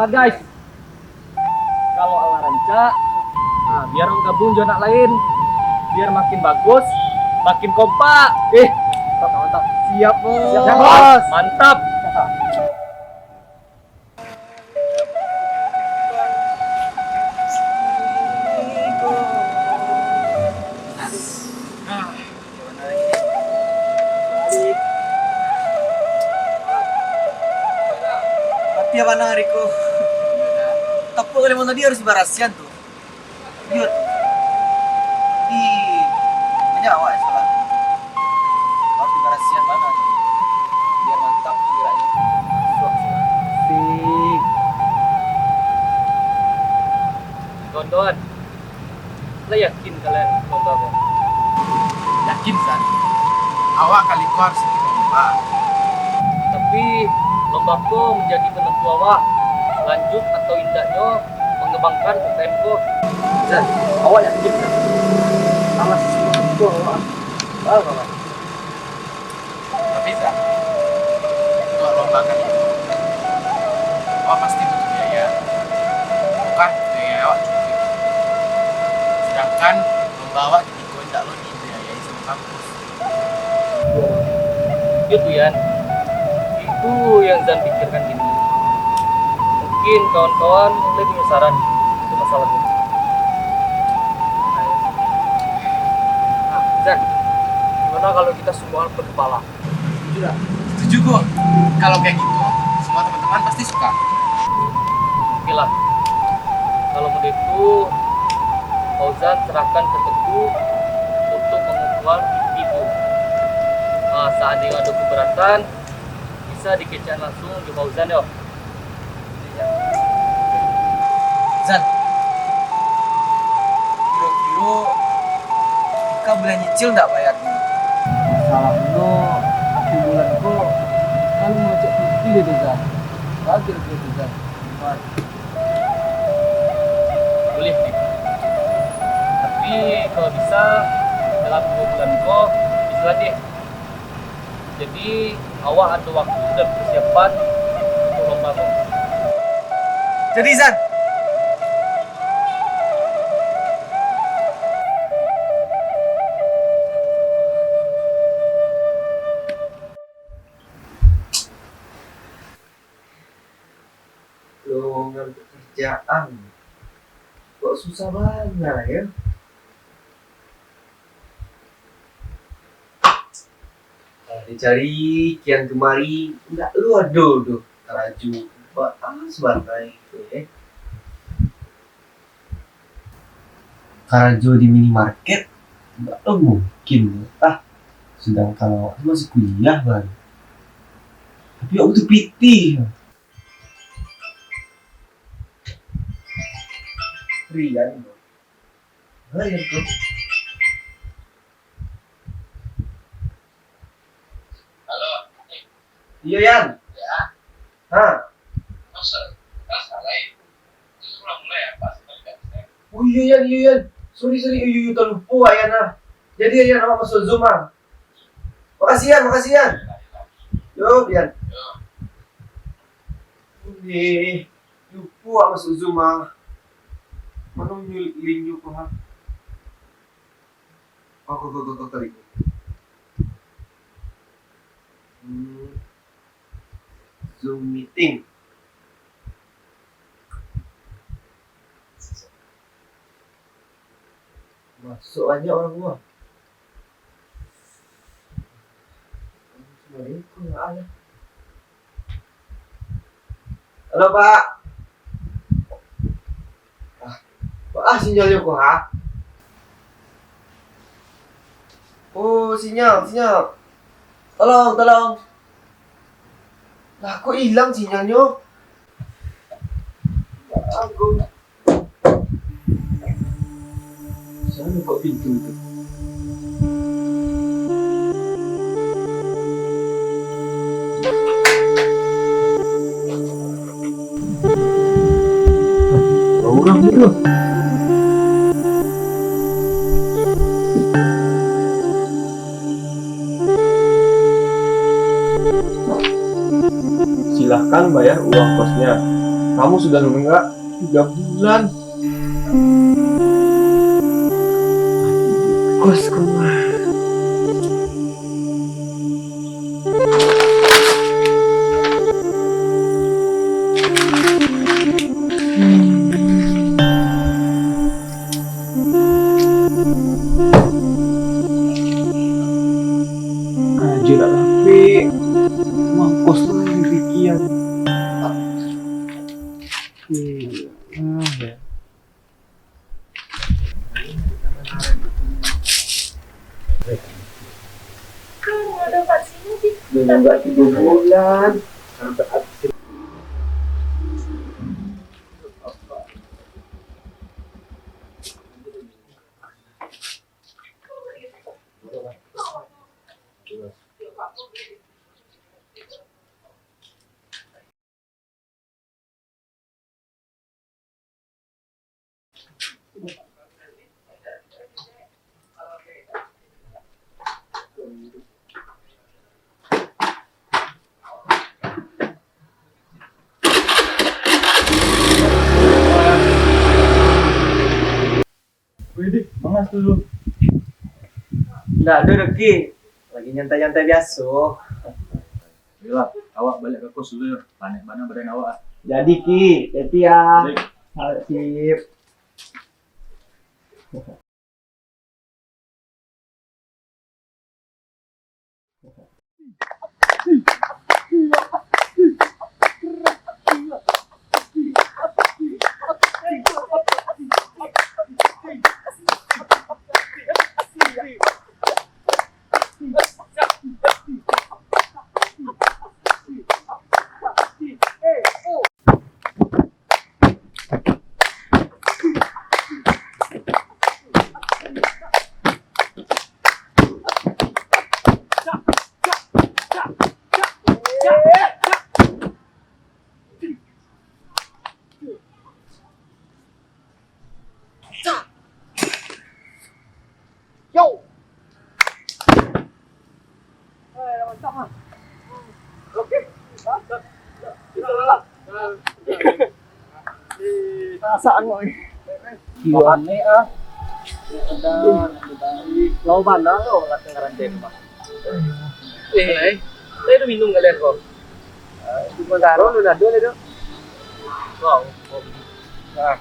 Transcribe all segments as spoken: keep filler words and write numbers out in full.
Guys, kalau alah rancak, nah, biar gabung jo anak lain, biar makin bagus, makin kompak. Eh, mantap, mantap. Siap, Bos. Siap, Bos. Mantap. Tapi abang nang Riko, tapuak kalimaun tadi harus dibarasian tu. Yud. Di, banyak awak salah. Harus dibarasian banget. Biar mantap geraknya. Suak, suak. Sik. Kawan-kawan, lah yakin kalian lomba ko? Yakin, San. Awak kali ko harus ikut lomba. Tapi, lomba ko manjadi penentu awak lanjut atau indaknyo mangambangkan U K M ko. Zan, awak yakin, Zan? Alah, sungguah awak. Baa, kawan? Tapi, Zan, untuak lomba kali ko, awak pasti butuh biaya. Bukan biaya awak cukuik. Sedangkan lomba awak kini ko indak lo dibiayai samo kampus. Yo tu, Yan. Itu yang Zan pikirkan kini. Mungkin kawan-kawan mulai punyo saran untuk masalah tu. Nah, Zan, gimana kalau kita sumbangan per kepala? Setuju tak? Setuju, Gun. Kalau kayak gitu, semua teman-teman pasti suka. Oke lah. Kalau model itu, Fauzan serahkan ke Teguh untuk mengumpulkan itu. Nah, seandainya ada keberatan, bisa dikecek langsung di Fauzan, yo. Zan, kiro-kiro Ika buliah nyicil ndak bayarnyo? Masalahnyo, akhir bulan ko, kan macet putih deh, Zan. Bagi lagi tu, Zan. Buliah, Dik. Tapi, kalau bisa, dalam duo bulan ko, bisa lah, Dik. Jadi, awak ado waktu dan persiapan untuk lomba ko. Jadi, Zan. Lowongan pekerjaan. Kok susah bana, yo? Dicari kian kemari, indak lo ado doh karajo. Baa sabananyo tu, eh? Karajo di minimarket, indak lo mungkin, ah. Sedangkan awak tu masih kuliah baru. Tapi awak butuh pitih. Rian, bro. Rian, bro. Halo. Iyo, Yan. Ya. Ha. Masa, masa lain. Itu sudah mulai apa? Oh, iyo, Yan, iyo, Yan. Sorry, sorry. Iyo, iyo, talupo, Yan, ah. Jadi, Yan, awak masuak Zoom, ah. Makasih, Yan, makasih, Yan. Yo, Yan. Yo. Ih, lupo awak masuak Zoom, ah. Mano nyo link-nyo ko, ha? Oh, ko, ko, ko, ko, tadi. Hmm. Zoom meeting. Masuak banyak urang rumah. Assalamualaikum, ya Allah. Halo, Pak. Ah, Pak, ah, sinyalnyo ko, ha? Oh, sinyal, sinyal. Tolong, tolong. Lah, kok ilang sinyalnyo? Ya ampun. Siapa buka pintu itu? Orang itu. Silahkan bayar uang kosnya. Kamu sudah menunggak tiga bulan. Kos rumah. Ajo dak dapek, mangkos tu dipikia. Hmm, ah, ya. Menunggak tiga bulan sampai habis. Wih, Dik, mangas tu, tu. Ndak ado doh, Ki. Lagi nyantai-nyantai biaso. Yolah, awak baliak ka kos dulu yo. Panek bana badan awak ah. Jadi, Ki. Hati-hati ya. Baik. Sip. Yo. Eh, mantap, ah. Oke. Mantap. Bisa lah. Eh, rasa angok ni. Kiwak ni, ah. Ada, ada. Lawan mana lo, latihan karantini, Bang? Eh, eh. Saya udah minum kalian kok. Ah, itu pun taruh, udah dua tu. Wow. Ah.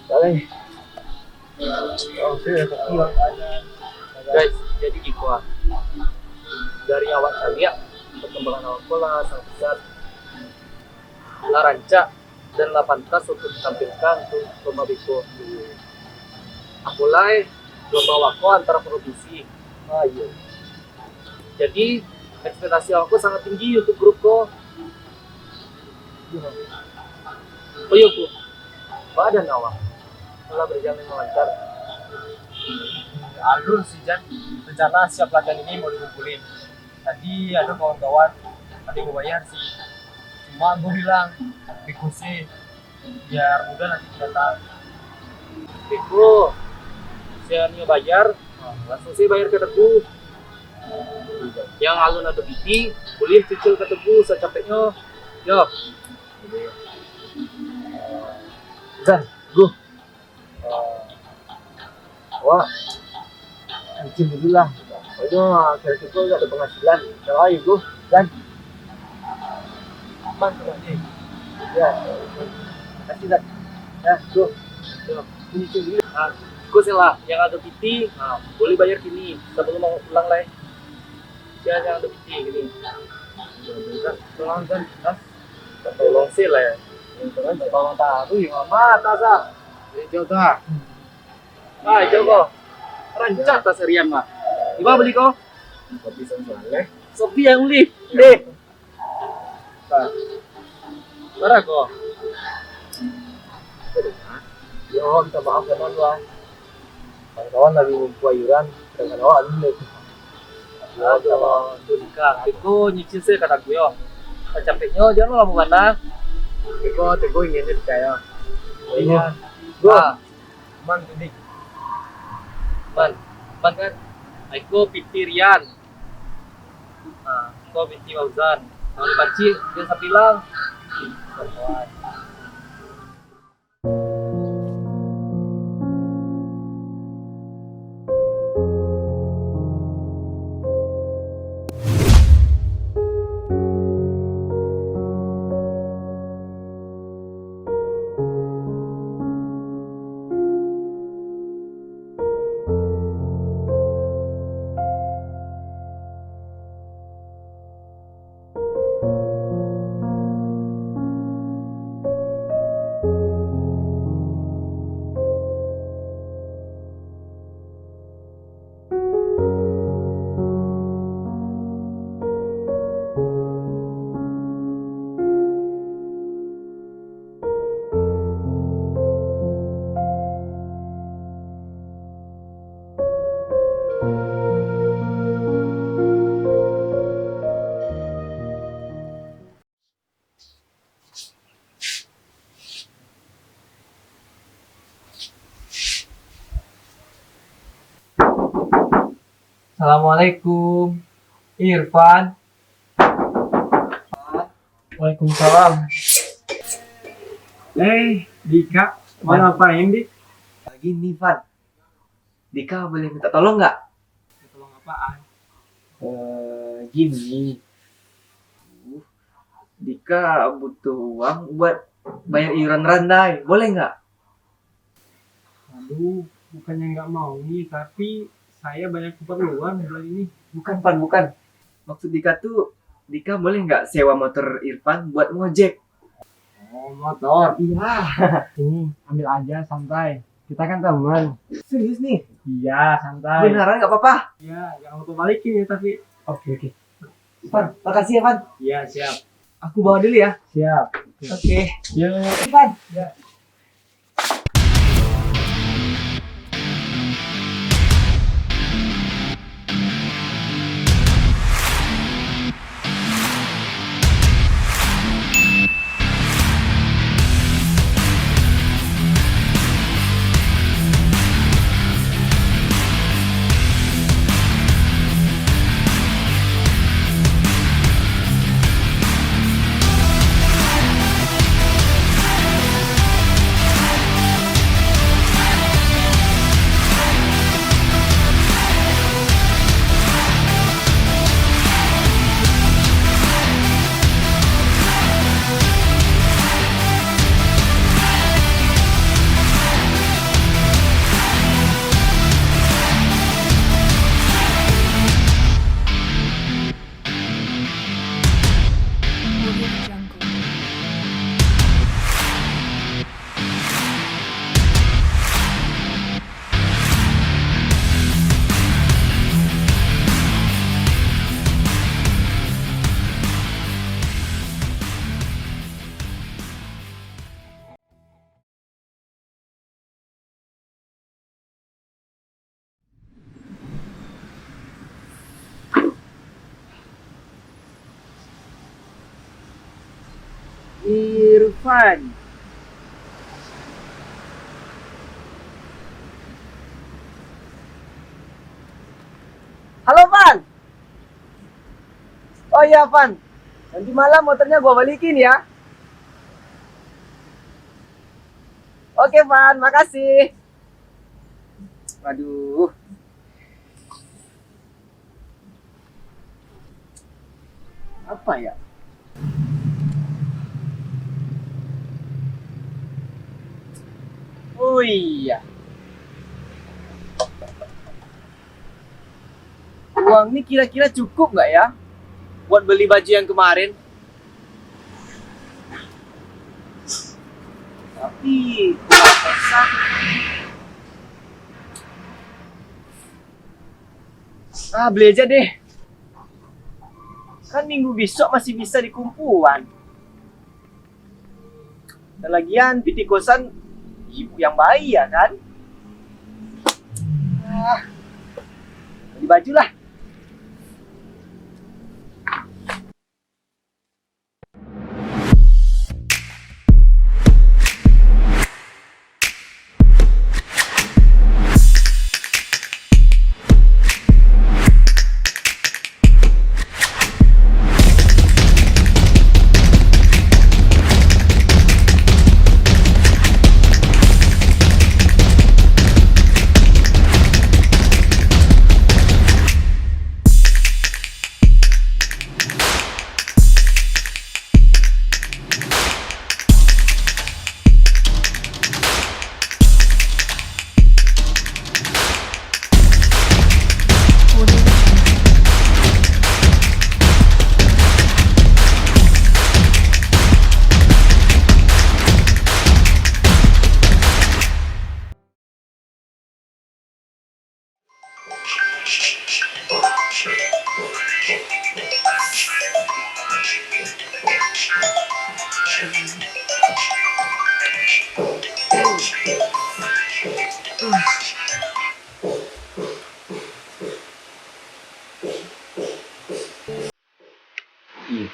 Boleh. Guys, jadi giko ah. Dari awak caliak, perkembangan awak ko lah sangat pesat. Lah rancak, dan lah pantas untuk ditampilkan untuk lomba beko. Apo lai, lomba wako antara provinsi. Ah, iyo. Jadi, ekspektasi awak ko sangat tinggi untuk grup ko. Oh iyo, Bro. Badan awak telah berjalan dengan lancar. Alun sih, Jan. Rencana siap latihan ini mau dikumpulin. Tadi ada kawan-kawan, ada yang mau bayar sih. Cuma gue bilang, beko se, biar mudah nanti datang. Beko, siap nio bayar, langsung se bayar ka Teguh. Yang alun ado piti, buliah cicil ka Teguh sacapeknyo. Yo. Zan, Gu. Eh, awak nyicil dulu lah. Pokoknyo, kiro-kiro gak ado penghasilan. Kalau ayo, Gu, Zan. Aman tu, Pak Ji. Ya. Makasih, Zan. Ya, Gu. Yo. Nyicil dulu. Ah, Gu, salah. Yang ado piti, ah, buliah bayar kini, sabalum awak pulang lai. Sia yang ado piti kini. Tolong, Zan. Hah? Tolong se lah yo. Tolong taruih mama atas ah. Jadi, jauh tu ah. Ah, jauh ko. Rancak tas harian mah. Iba beli ko? Kopi Saleh. Kopi yang beli. Eh. Nah. Bara ko? Yo, minta maaf, Zan, lah. Kawan-kawan lagi ngumpul ayuran, sedangkan awak alun. Aduh, tu nikah. Beko nyicil se ka Teguh yo. Sacapeknyo, jan lamo bana. Beko, Teguh ingin dipicayo. Iyo. Gu. Ah. Man tu, Dik. Man. Man kan? Iko piti Rian. Ah, ko piti Fauzan. Kalau pacik, jan sapilang. Assalamualaikum, Irfan. Waalaikumsalam. Eh, Dika, mau ngapain, Dik? Gini, Fan. Dika boleh minta tolong nggak? Minta tolong apaan? Eh, gini. Uh, Dika butuh uang buat bayar iuran randai. Boleh nggak? Aduh, bukannya nggak mau nih, tapi saya banyak keperluan bulan ini. Bukan, Pan, bukan. Maksud Dika tuh, Dika boleh nggak sewa motor Irfan buat ngojek? Oh, motor. Iya. Ini, ambil aja, santai. Kita kan teman. Serius nih? Iya, santai. Beneran nggak apa-apa? Iya, jangan lupa balikin ya, tapi. Oke, oke. Pan, makasih ya, Pan. Iya, siap. Aku bawa dulu ya. Siap. Oke. Yuk. Pan. Ya. Irfan. Halo, Pan. Oh iya, Pan. Nanti malam motornya gua balikin ya. Oke, Pan. Makasih. Aduh. Apa ya? Oh iya. Uang ni kira-kira cukup nggak ya buat beli baju yang kemarin? Tapi, ah, beli aja deh. Kan minggu besok masih bisa dikumpuan. Dan lagian, pitih kosan ibu yang bayar, kan? Ah, beli baju lah.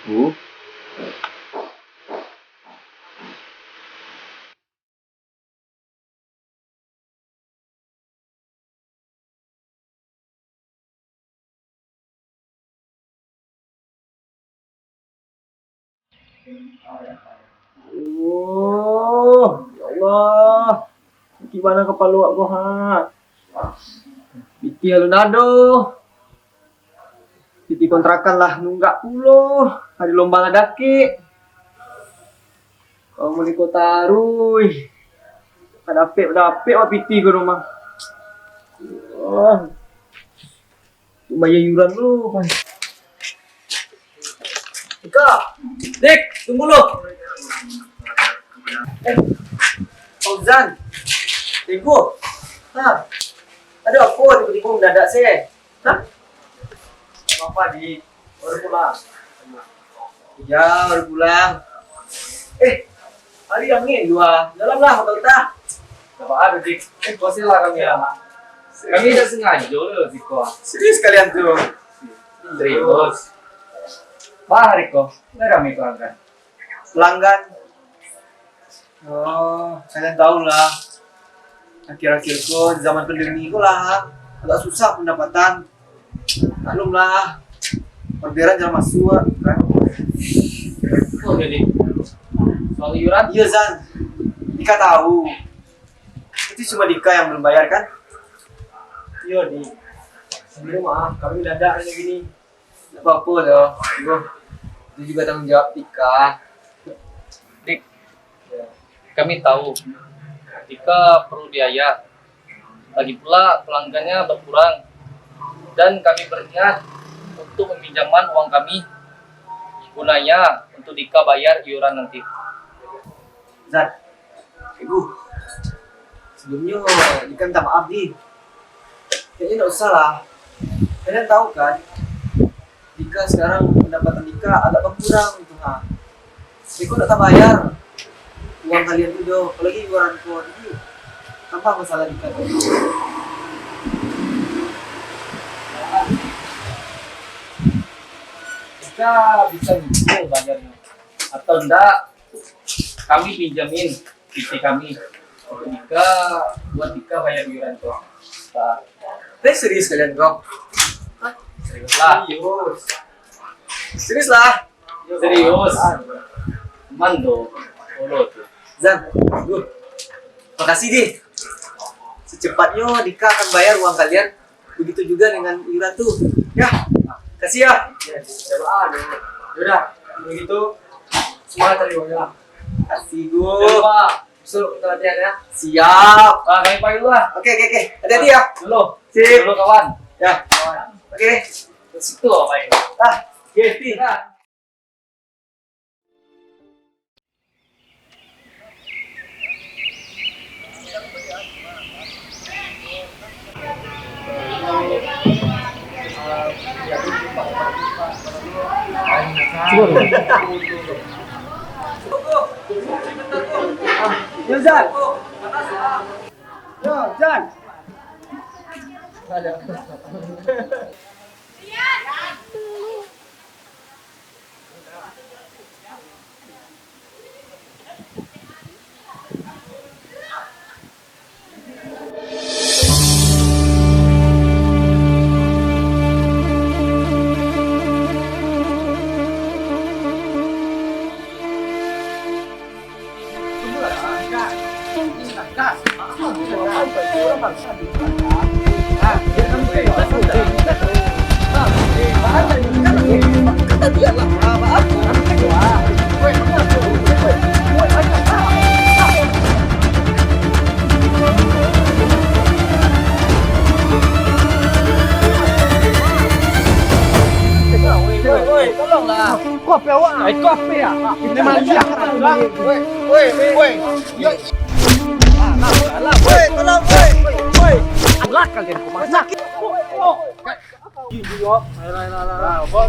Bu. Oh, ya Allah. Sakik bana kapalo awak ko, ha. Pitih alun ado. Pitih kontrakan lah nunggak pulo. Hari lomba lah dakek. Kalau mulai ko taruih, ka dapek, dapek awak pitih ko rumah. Oh. Bayar iuran dulu, kan. Ika, Dik, tunggu lu. Eh, Fauzan, Ego. Ha, ada apo tibo-tibo mandadak se? Ha? Apa, Dik? Baru pulang? Iya, baru pulang. Eh, hari angin dua. Dalam lah, hotel kita. Apa ada, Dik? Eh, kosong lah kami, ya. Kami tak sengaja loh, Dik, kok. Serius kalian tuh? Serius. Bah, Dik, kok. Nggak ramai pelanggan. Pelanggan? Oh, kalian tahu lah. Akhir-akhir ko, zaman pandemi ko lah, agak susah pendapatan. Maklum lah, orderan jarang masuk, kan? Oh, jadi soal iuran? Iya, Zan. Dika tahu. Itu cuma Dika yang belum bayar, kan? Iya, Di. Sebelum maaf, kami dadak kayak gini. Ndak apa-apa doh, Bro. Itu juga tanggung jawab Dika. Dik, kami tahu Dika perlu biaya. Lagi pula, pelanggannya berkurang. Dan kami berniat untuk meminjamkan uang kami, gunanya untuk Dika bayar iuran nanti. Zan, Ego, sebelumnyo Dika minta maaf, Di. Kayaknya ndak usah lah. Kalian tahu kan, Dika sekarang pendapatan Dika agak berkurang gitu, ha. Dika ndak tabayar uang kalian tu doh, apalagi iuran ko. Jadi, tambah masalah Dika tu. Dika bisa nyicil bayarnya. Atau ndak, kami pinjamin P C kami. Dika, buat Dika bayar iuran tu. Nah. Eh, serius kalian, bro? Hah? Serius lah. Serius. Serius lah. Serius. Mando. Olo tu. Zan, Gun. Makasih, Di. Secepatnyo Dika akan bayar uang kalian. Begitu juga dengan iuran tu. Ya, kasih ya. Ya, coba, ah, ya udah, kalau gitu, semangat hari ini lah. Kasih, Gun. Jangan lupa, besok kita latihan ya. Siap. Ah, kami pamit dulu lah. Oke, oke, oke. Hati-hati ya. Dulu. Sip. Dulu, kawan. Ya. Kawan. Oke. Ke situ apa ini? Ah, oke, Pi. Nah. Yo, Jan. Yo, Jan. Woi, woi, tolonglah. Kau apa awak? Kau apa ya? Ini mah dia. Woi, woi, woi. Yo. Woi, tolong, woi. Woi. Alah kalian kau sakit. Jujur yo.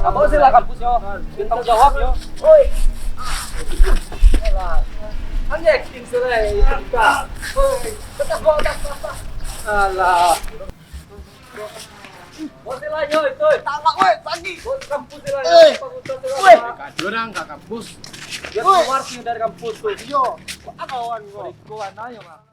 Abang sih lah kampus yo. Dia tanggung jawab yo. Woi. Alah. Anjing acting sudah. Woi. Tetap bawa tak apa. Alah. Bos sila yo itu. Tangkap, woi, pagi. Bos kampus sila yo. Eh. Woi. Dorang ka kampus. Dia keluar sini dari kampus tu. Yo, apa kawan kau? Kawan ayo mah.